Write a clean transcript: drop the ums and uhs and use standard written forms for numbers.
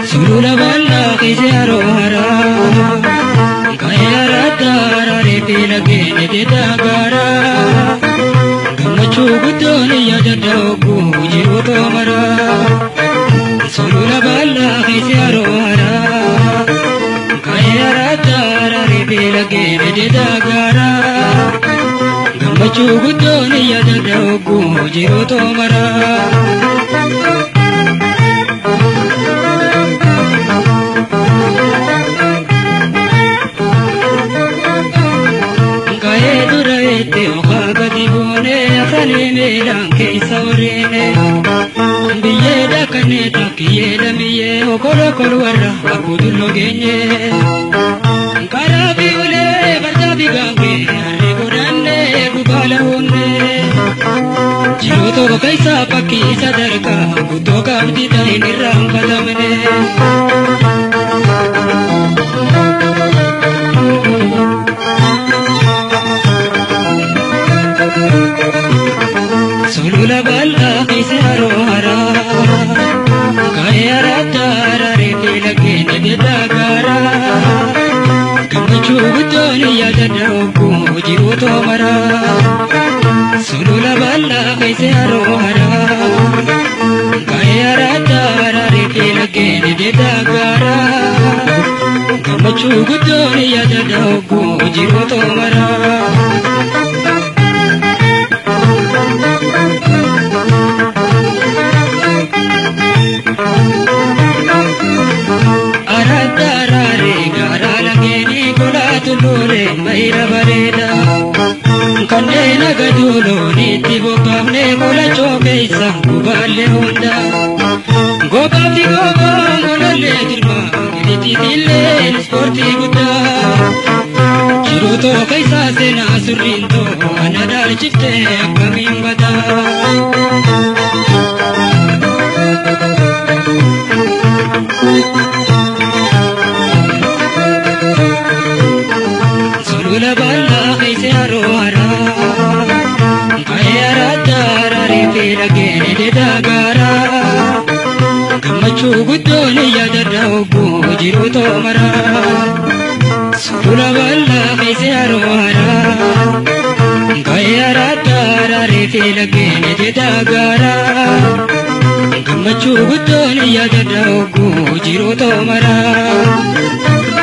Sulula bal'aa keessa haroo haraa, ka'ee araddaa araaree fi laggeen ededa gaaraa. Gammachuu guddoon yaadadha ogguu jiru toomaraa. Sulula bal'aa keessa haroo haraa, ka'ee araddaa araaree fi laggeen ededa gaaraa. Gammachuu guddoon yaadadha ogguu jiru toomaraa. Ka'ee dura itti okaa gadi buunee afanii miilaan keessa wareene. Biyyee daakannee takkiyyee lamiyyee okolo warra akkuutulloo geenye. Karaa fi ulee fardaa fi gaangee harree godhannee gubaala uumne. Jiruu tokko keessa fakkii sadarkaa guddoo qabdi ta'in irraanfatamne. Sulula bal'aa keessa haroo haraa, ka'ee araddaa araaree fi laggeen ededa gaaraa. Gammachuu guddoon yaadadha ogguu jiru toomaraa. Sulula bal'aa keessa haroo haraa, ka'ee araddaa araaree fi laggeen ededa gaaraa. Gammachuu guddoon yaadadha ogguu jiru toomaraa. Aradda araaree gaara lageenii golaatu loolee mayra bareeda. Kanneen akka duuloonitti bobbaafnee qolachoo keessa gubaallee hunda. Gobaafti gobaa golollee jirma giliitiitillee ispoortii guddaa. Jiruutoo keessa seenaa surriintoo ana dhaalchiftee akkamiin badaa. Sulula bal'aa keessa haroo haraa, ka'ee araddaa araaree fi laggeen ededa gaaraa. Gammachuu guddoon yaadadha ogguu jiru toomaraa. Sulula bal'aa keessa haroo haraa, ka'ee araddaa araaree fi laggeen ededa gaaraa. Gammachuu guddoon yaadadha ogguu jiru toomaraa.